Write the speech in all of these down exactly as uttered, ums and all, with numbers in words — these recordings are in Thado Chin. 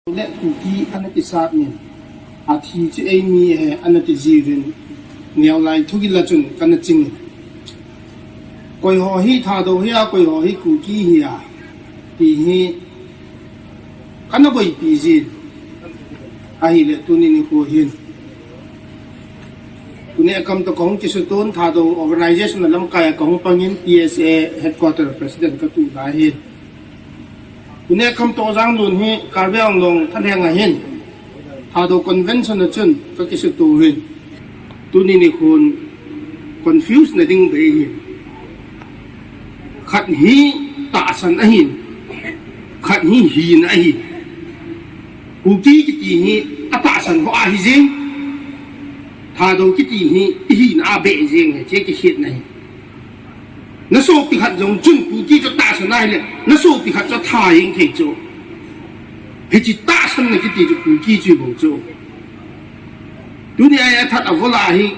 le Kuki ana kisat nin, athi chu eimi ahi ana ti jiuvin, neolai thugil a chun kana ching in. Koi ho hi Thadou hi a, koi ho hi Kuki hi a, ti hi kana boipi jin. Ahile tuni nikho hin, tuni a kam toh kahung kisuton, Thadou organization a lamkai a kahung pangin P S A headquarter president katu lai hin. Tuni a kam toh Janglun hi Karbi Anglong thalheng ahin, Thadou convention a chun kakisuto uvin. Tuni nikhon confuse na ding bei hin. Khat hi tahsan ahin, khat hi hina ahin. Kuki kiti hi atahsan ho ahi jeng, Thadou kiti hi ihina a beh jeng, hiche kikhetna hi. Nasopi khat jong chun Kuki chu tahsan ahile, nasopi khat chu atha jeng thei chu. Hiche tahsanna kiti chu Kuki chu bou chu. Tuni a athat a vola hi,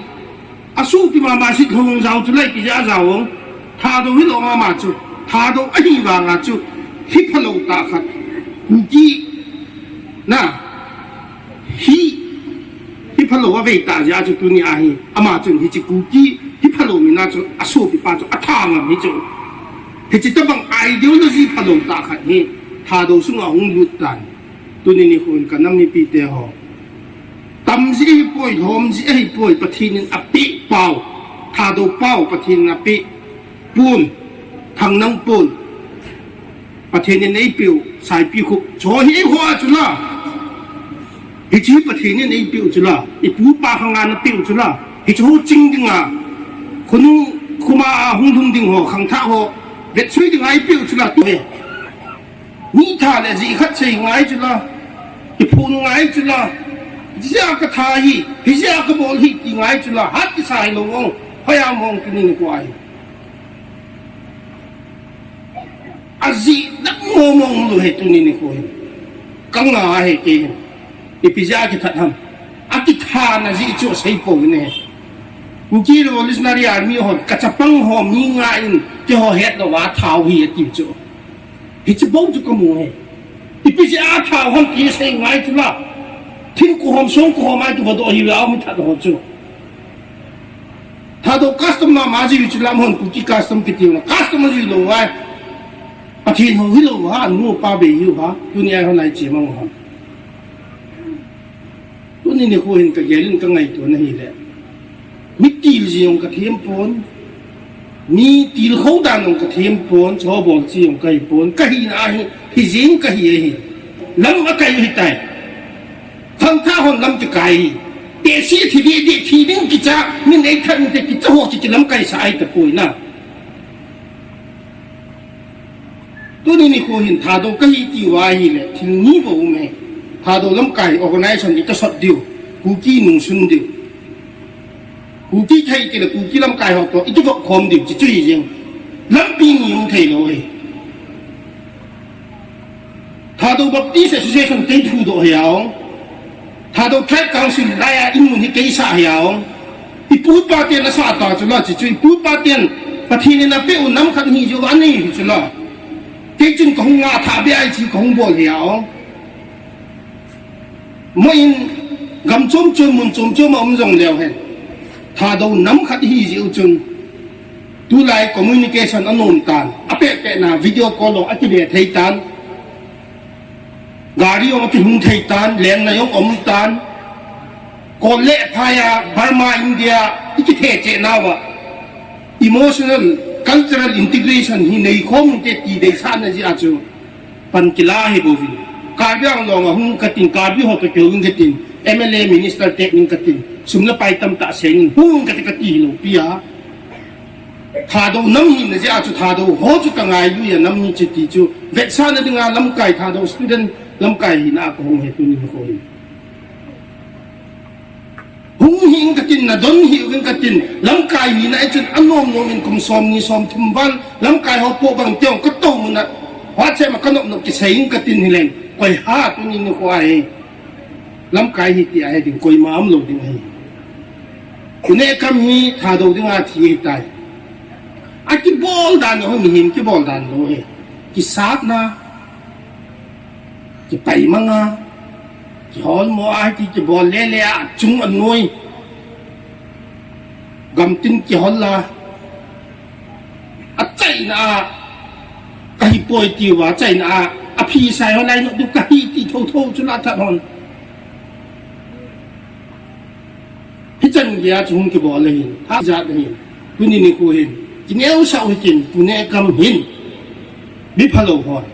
asopi mama sit hong jao chu lai kija jao ong. Thadou hilou mama chu, Thadou ahi vanga chu, hi phalou tah khat, Kuki na, hi, hi phalou avei tah jeh a chu tuni a hi, ama chun hiche Kuki, hi phalou mina chu, asopipa chu atha ngam hi chu. Hiche tabang ideology phalou tah khat hi Thadou sunga hung lut tan. Tuni nikhon ka nam mipite ho, tam jeh ahipoi, lhom jeh ahipoi, Pathen in apeh pau, Thadou pau Pathen in apeh pon, thangnang pon. Pathen in eipeu, Saipikhup, chu hi eiho a chu la. Hiche Pathen in eipeu chu la, ipu ipa khang a napeu chu la. Hiche ho ching dinga, khonung khoma a hung lhung ding ho, khangthah ho vetsui dinga eipeu chu la, tu hi. Mi tha le jeh khat sei ngai chu la, kiphun ngai chu la, hijeh a katha hi, hijeh a kabol hi ti ngai chu la, hat kisa hilou ong, hoiya mong tuni nikho ahi. Ajeh dang mong mong lou hi tuni nikho hin. Kanga ahi kei hin. Ipi jeh a kithat ham. Akithana jeh chu asei pouvin ahi. Kuki Revolutionary Army hon, kachapang ho mi nga in, keiho hetlou a thau hi ati chu. Hiche bou chu kamu hi. Ipi jeh a thau ham ti sei ngai chu la. Thingku hom songku hom a kivadoh hi ve a um that ho chu. Thadou custom mama jui chu lam hon Kuki custom kiti na. Custom jui lou va. Pathen ho hilou va, nu pa bei hiu va. Tuni a hon lai che mang hon. Tuni nikho hin kagel in kangaito na hile. Mi til jeh jong kathem pon. Mi tilkhou dan jong kathem pon. Chu bol jeh jong kahi pon. Kahina hi, hi jeng kahi ahi. Lam akai u hitai. Khangthah hon lam kikai hi. Tehse thi deh deh thi ding kicha, min eithat inte kicha ho chu kilamkai sa ahi tapoi na. Tuni nikho hin Thadou kahi tiu ahile, thil ni bou um e. Thadou lamkai organization ita sot diu, Kuki nungsun diu. Kuki thei tile Kuki lamkai ho toh, ita vop khom diu, chuchu hi jeng. Lampi ni um thei lou e. Thadou Baptist Association kei thudoh hi a ong. Thadou Tribe Council laiya in mun hi kei sah hi a ong. Ipu ipa ten asah ta chu la chuchu, ipu ipa ten Pathen in apeh u nam khat hi jeh u anei hi chu la. Kei chun kahung ngah thah beh ahi chu kahung bol hi a ong. Mo in gam chom chom mun chom chom a um jong leu hen. Thadou nam khat hi jeh u chun. Tulai communication anom tan. Apeh peh na video call lo akile thei tan. Gari jong akihung thei tan, lenna jong um tan. Kol le phai a, Burma, India, ikithe cheh nauva. Emotional, cultural integration hi neikhom inte ti deisahna jeh a chu. Pan kila hi bouvin. Karbi Anglong a hung katin, Karbi ho toh kihung katin, M L A minister te ning katin, sum le pai tamtah sengin hung kati kati hilou pi a. Thadou nam hina jeh a chu Thadou ho chu kangailui a nam hi chu ti chu. Vetsahna dinga lamkai Thadou student lamkai hina a kahung hi tuni nikho hin. Hung hih ing katin, nadon hih uvin katin, lamkai hina a chun anom nom in kum som ni som thum val, lamkai ho po bang teng katou muna, WhatsApp ma kanop nop kisei ing katin hileng, koi ha tuni nikho ahi. Lamkai hi ti ahi ding, koima umlou ding ahi. Tuni a kam hi Thadou dinga thi ahitai. Akibol dan ho mihem kibol dan lou hi. Kisatna, kipaimanga, Kihol mo a hiti kibol le le a chung a noi. Gamtin kihol la. A chaina a kahi poi ti uva chaina a a phi sai ho lai no du kahi ti tho tho chu la that hon. Hichan gei a chu hung kibol ahin, hah jat ahin. Tuni nikho hin, kineosah u hitin, tuni kam hin. Mi phalou hon.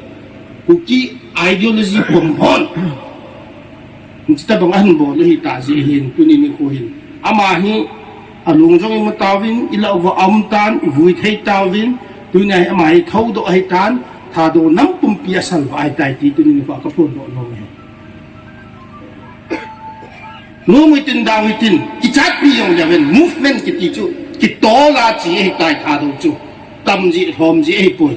Kuki ideology pom hon. Hitabang ahin bol ahi ta jeh hin, tuni nikho hin. Ama hi, alung jong imu tauvin, ilah uva aum tan, ivui thei tauvin, tuni a hi ama hi thoudoh ahi tan, Thadou nam pumpi asalvah ahi tai ti, tuni nikho a kaphondoh nom ahi. Nom hitin dau hitin, kichatpi jong le ven, movement kiti chu, kitol a che ahi tai Thadou chu, tam jeh, lhom jeh ahi poi.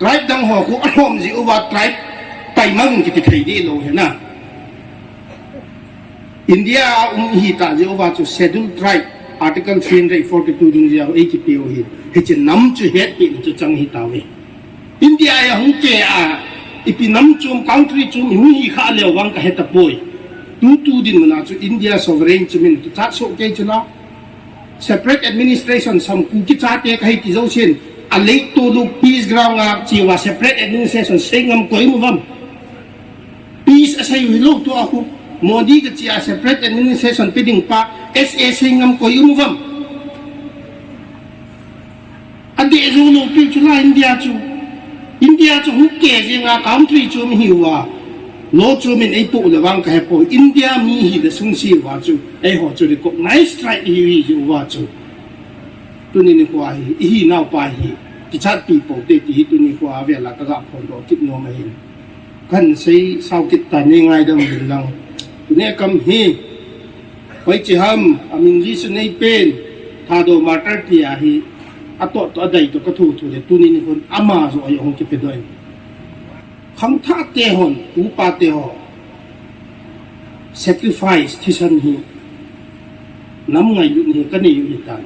Tribe dang ho khu alhom jeh uva tribe, taimang kiti thei deh lou ahi na. India a um ihi ta jeh uva chu Scheduled Tribe, Article three hundred forty-two dungjuia eikipeh u hi. Hiche nam chu hetpeh na chu chang ahi tauve. India a hung kei a, ipi nam chom, country chom, ihung hi kha leu vang kahe tapoi. Tutu dinmun a chu India sovereign chu min kichat soh kei chu la. Separate administration sam Kuki chate kahi ti jousen. A late to lu peace ground a che uva separate administration sei ngam koi um uvam. Peace asei u hilou tua khu. Modi kache a separate administration pe ding pa S A sei ngam koi um uvam. Adeh jou lou piu chu la India chu. India chu hung kei jeng a country chu mi hi uva. Lo chu min eipoh le vang kahe poi. India mi hi le sung si uva chu. Eiho chu recognize tribe ihi uva chu. Tuni nikho a hi, ihi nau pa hi. Kichatpi pou te ti hi tuni nikho a vel a kaga phondoh kit nom ahin. Kan sei sao kit ta nei ngaidam uvin lang. Tuni kam hi, hoiche ham, amin list nei pen, Thadou martyr ti ahi, atoh toh adei toh kathu thu le, tuni nikhon ama joh ahi hung kipedoh in. Khangthah te hon, upa te ho, sacrifice, thisan hi, nam ngailut hi, kanei u hitan.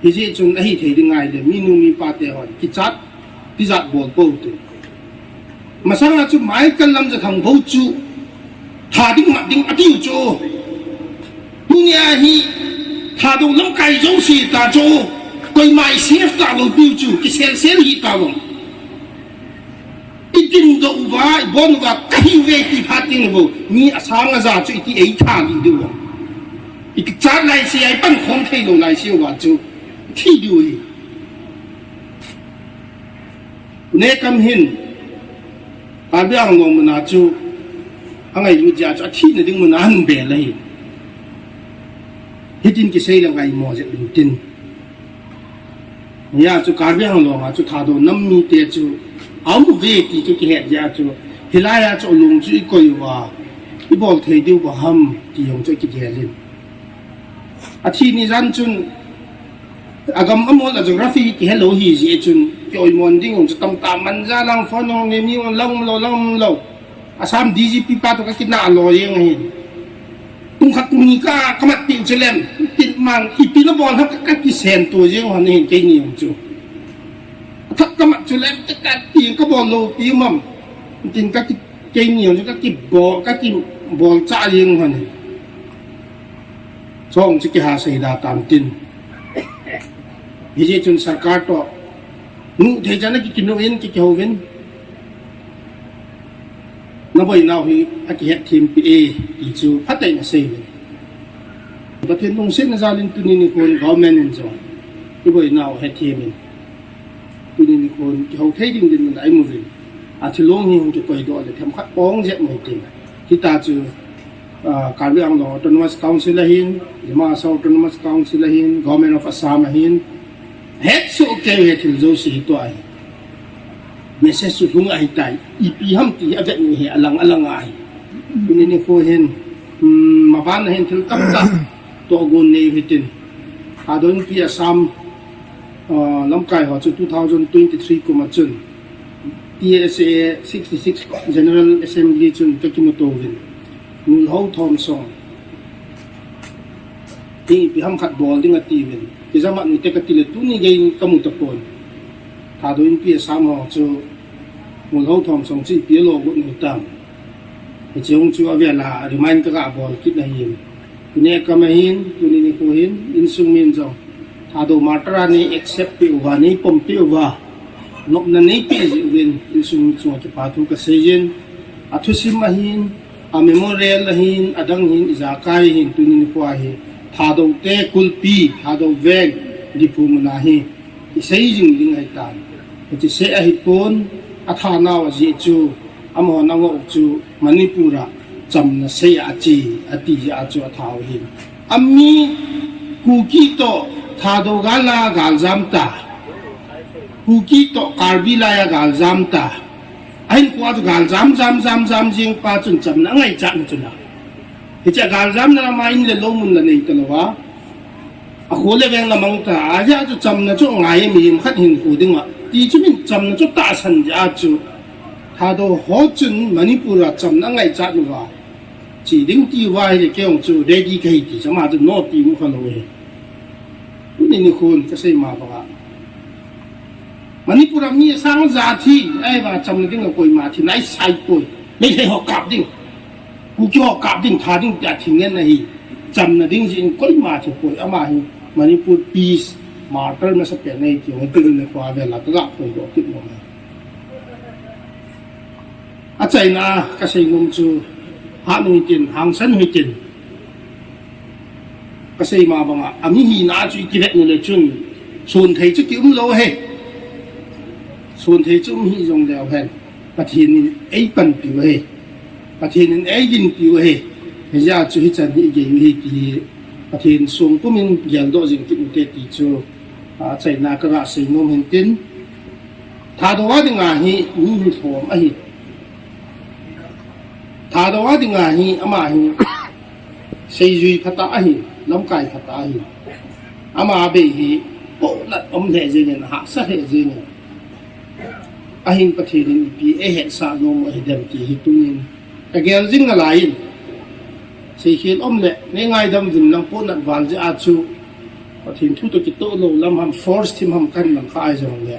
Hijeh chun ahithei ding ngai le, minu mipa te hon, kichat, tijat bol pou te. Masanga chu Michael Lamjathang bou chu, tha ding mat ding atiu chu. Tunia hi, Thadou lamkai jouse ta chu, koima i safe talou piu chu, kiselsel hi ta vang. Idin doh uva, ibon uva, kahiuve ti phat teng bou, mi asang aja chu iti eitha lih diu vang. Ikichat laise, ipankhom theilou laise uva chu, thi diu hi. Nekam hin, Karbi Anglong muna chu, angailut jeh a chu, athina ding muna ahin bel ahi. Hitin kisei le ngaimo jep intin. Hia chu Karbi Anglong a chu Thadou nam mite chu, aum uve ti chu kihet jeh a chu, hilai a chu alung chu ikoi uva, ibol thei diu uva ham ti jong chu kigel in. Athi ni jan chun, agam amol a geography kihelou hi jeh chun, kioimon ding jong chu tamtah man ja lang phone jong le mi jong lang lou, lang lou. Assam D G P pa toh kakinah lou jeng ahin. Pung khat pung ni ka, kamat peh u chu lem, tin mang, ipi nabol ham ka, kakisen to jeng hon ahin keini jong chu. Athah kamat chu lem, ka, kati kabol lou pi um am. Tin kaki, keini jong chu kakibol, kakibol cha jeng hon ahin. Chong chu kiha sei da tam tin. Hijeh chun sarkar toh. Nu thei chan a kikinu in kikihouvin. Naboinau hi akihetthem peh e, ti chu phatah in asei uvin. Pathen lungsetna jal in tuni nikhon government in jong. Iboinau hetthem in. Tuni nikhon kihou thei ding dinmun a imu uvin. Athilong hi hung kikoidoh le themkhat ong jep mo tin. Hita chu, ah, Karbi Anglong Autonomous Council ahin, Dima Hasao Autonomous Council ahin, Government of Assam ahin, hetsoh kei u hi thil jouse hi tua ahi. Message chu lhung ahitai, ipi ham ti avet u hi alang alang ahi. Tuni nikho hin, hmm, maban ahin thil tamtah tohgon nei u hitin. Adonpi Assam, ah, lamkai ho chu two thousand twenty-three kum a chun, T S A sixty-six General Assembly chun kakimuto uvin. Nulhou thom song. Ipi ham khat bol ding ati uvin. Kijamat ute kati le tuni gei kamu tapon. Thadou Inpi asam ho chu, Ngulhou Thomsong chu ipi alo got u hitam. Hiche hung chu avel a remind kaga bol kit ahin. Tuni akam ahin, tuni nikho hin, insung min jong Thadou martyr a nei accept peh uva, nei pom peh uva, nopna nei peh jeh uvin, insung mi chunga kipa thu kasei jin. Athusim ahin, a memorial ahin, adang hin, ijakai hin, tuni nikho a hi Thadou te kulpi, Thadou veng, Diphu mun a hi isei jing ding ahitan. Hiche sei ahipon, athanau ajeh chu, amahon angoh chu Manipur a chamna sei a ache, ati jeh a chu atha u ahin. Ami Kuki toh Thadou gal a galjam ta, Kuki toh Karbi lai a galjam ta, ahinkhoa chu galjam jam jam jam jing pa chun chamna angaichat na chu la. Hiche galjamna lama in le lou mun la nei talouva, akho le veng la mang ta, ajeh chu chamna chu angai mihem khat hinkho dinga. Ti chu min chamna chu tahsan jeh a chu, Thadou ho chun Manipur a chamna angaichat uva, che ding ti uva ahile kei jong chu ready kahi ti chu ama chu no ti mu khalou ahi. Tuni nikhon kasei ma banga, Manipur a mi asang ja thi, ahivang chamna dinga koima thi naisai poi. Meitei ho kap ding, Kuki ho kap ding, tha ding tia thi ngen ahi. Chamna ding jeh in koima thi poi. Ama hi Manipur peace martyr masapen ahi ti jong hi tuni nikho a vel a kaga phondoh kit nom e. Achaina a kasei nom chu, hat u hitin, hangsan u hitin, kasei ma banga, ami hina chu ikivet u le chun, sonthei chu kium lou ahi. Sonthei chu um hih jong leu hen, Pathen in eipanpiu ahi. Pathen in eidinpiu ahi. Hijeh a chu hichan hi igei u ahi ti hi Pathen songpum in geldoh jing kit ute ti chu, achaina kaga sei nom hin tin, Thadou a dinga hi mi hi lhom ahi. Thadou a dinga hi ama hi seijui phatah ahi, lamkai phatah ahi. Ama bei hi pohnat um lheh jengin, hahsa lheh jengin. Ahin Pathen in ipi eihetsah nom u ahidem ti hi tunin kagel jing nalai in. Seikhel um le, nei ngaidam uvin lang, pohnat val jeh a chu Pathen thu toh kitoh lou lam ham, force thim ham kahin lang kha ahi jongle,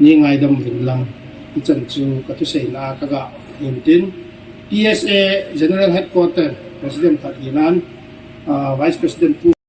nei ngaidam uvin lang. Hichan chu kathuseina a kaga hin tin, P S A General Headquarter President khat hinan, ah, Vice President Pu